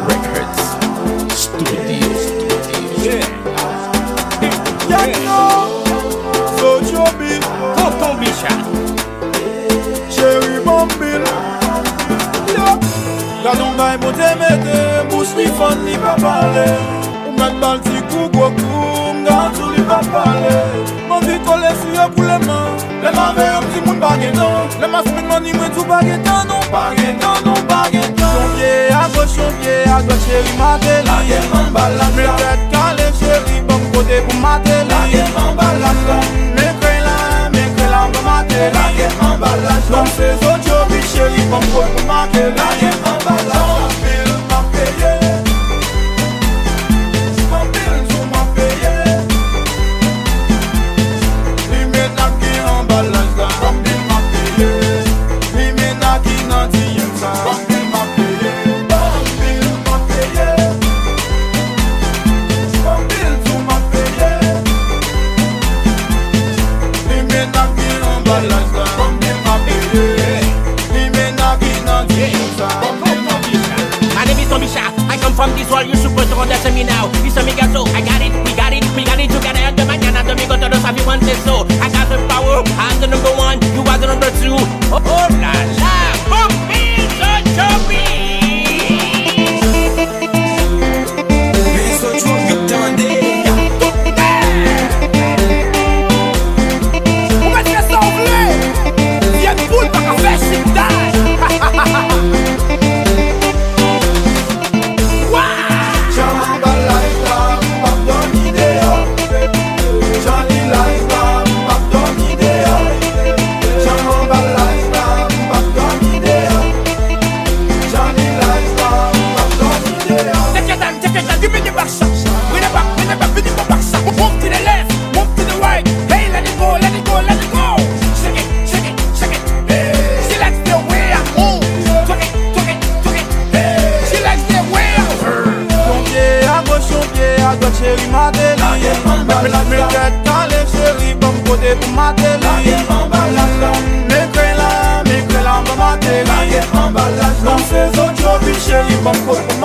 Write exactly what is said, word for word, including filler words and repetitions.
Records Studio. Yeah. Tonton Bicha. Cheri Bambil. Gad yon bay Bondye mete, bouch li fann, li pa pale. Ou mèt ba l ti kou, gwo kou, m ka di w li pa pale. M anvi kole sou yo pou lè m. Lè m avè yo, m di moun pa gen tan. Lè m a spend money, mwen di w pa gen tan non. Pa gen tan non, pa gen tan. Yon pye a goch, yon pye a dwat, cheri, mate li. Lage anba la. Men tèt kale, cheri, ban m kote pou mate li. Lage anba la. Men krey la, men krey la, ban m mate li. Lage anba la. Nan se zodyo, bi cheri, ban m kote pou mate li. Lage anba la. Anpil m ap peye. Anpil tou m ap peye. Limena ki anbalaj la, anpil m ap peye. Limena ki nan D M sa, anpil m ap peye. Anpil m ap peye. Anpil tou m ap peye. Limena ki anbalaj la, anpil m ap peye. Limena ki nan D M sa, anpil m ap peye. My name is Tombisha. I come from this world, you super to understand me now. This is Amigazo, I got it, we got it, we got it together. Under my gun, under me, go to those everyone says so. I got the power, I'm the number one, you are the number two. Oh, oh la la, Bambil Jojo Beat. Men Zodyo Beat tande. Ou mèt fè sa w vle. Vye boul pa ka fè chita. Jan anba live la, m p ap dòmi deyò. Jan li live la, m p ap dòmi deyò. Jan anba live la, m p ap dòmi deyò. Jan li live la, m p ap dòmi deyò. Take your time, take your time, give me the back shot. Bring it back, bring it back, bring it back shot. Move to the left, move to the right. Hey, let it go, let it go, let it go. Shake it, shake it, shake it. She likes the way I move. Twerk it, twerk it, twerk it. She likes the way I Yon pye a goch, yon pye a dwat, cheri, mate li. Men tèt kale, cheri, ban m kote pou mate li. Men krey la, men krey la, ban m mate li. Nan se zodyo, bi cheri, ban m kote pou